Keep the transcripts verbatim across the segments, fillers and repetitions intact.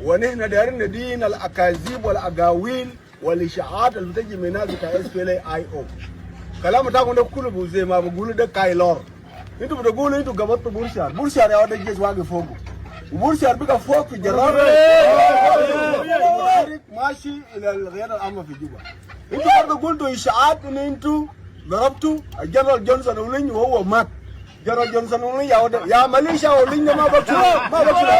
ونحن دايرين ندين الأكاذيب والأقاويل والإشاعات اللي بتجي من الناس بتاع اس بي ال اي او. كلام بتاعكم ده كله زي ما بقولوا ده كايلور. انتوا بتقولوا انتوا قبضتوا بورشار، بورشار يا ولد الجيش واقف فوقه، وبورشار بقى فوق في الجرار. ماشي الى القيادة العامة في جوبا. انتوا برضه قلتوا اشاعات ان انتوا ضربتوا الجنرال جونسون ولينج وهو مات. جنرال جونسون ولينج يا ولد، يا ميليشيا ولينج ده ما بقتلوا، ما بقتلوا.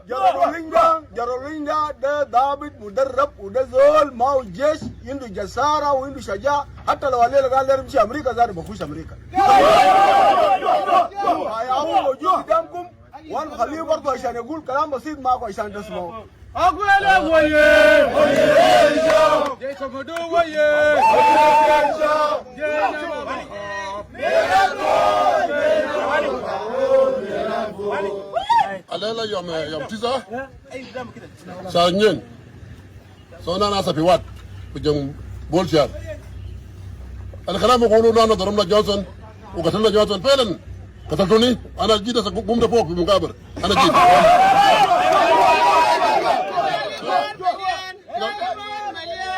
جنرال ولينج ده، جنرال ولينج ده، ده ضابط مدرب، وده زول ما هو جيش، عنده جسارة وعنده شجاعة. حتى لو الليلة قال لي امشي امريكا، زي بخش امريكا. هاي هو موجود قدامكم، وانا بخليه برضه عشان يقول كلام بسيط معكم عشان تسمعوا. اقول لك ويه. جيش مدو ويه. الليلة يوم، يوم تسعة شهر اتنين. So نحن هسه في واد في جنب بورشار. الكلام بقولوا نحن ضربنا جونسون وقتلنا جونسون. فعلا قتلتوني. انا جيت هسه قمت فوق في مقابر. انا جيت.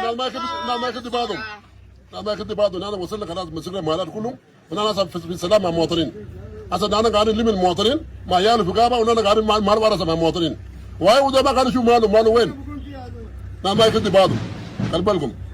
ناس ما يكذب، ناس ما يكذب بعضهم. ناس ما يكذب بعضهم. نحن وصلنا خلاص، مسكنا محلات كلهم. ونحن هسه في، في سلام مع مواطنين. هسه نحن قاعدين نلم المواطنين مع عيال في غابة، ونحن قاعدين مع، مع الورثة مع مواطنين. واي وده ما قاعد يشوف ماله، ماله وين؟ نحن ما يكذب بعضهم. خلي بالكم.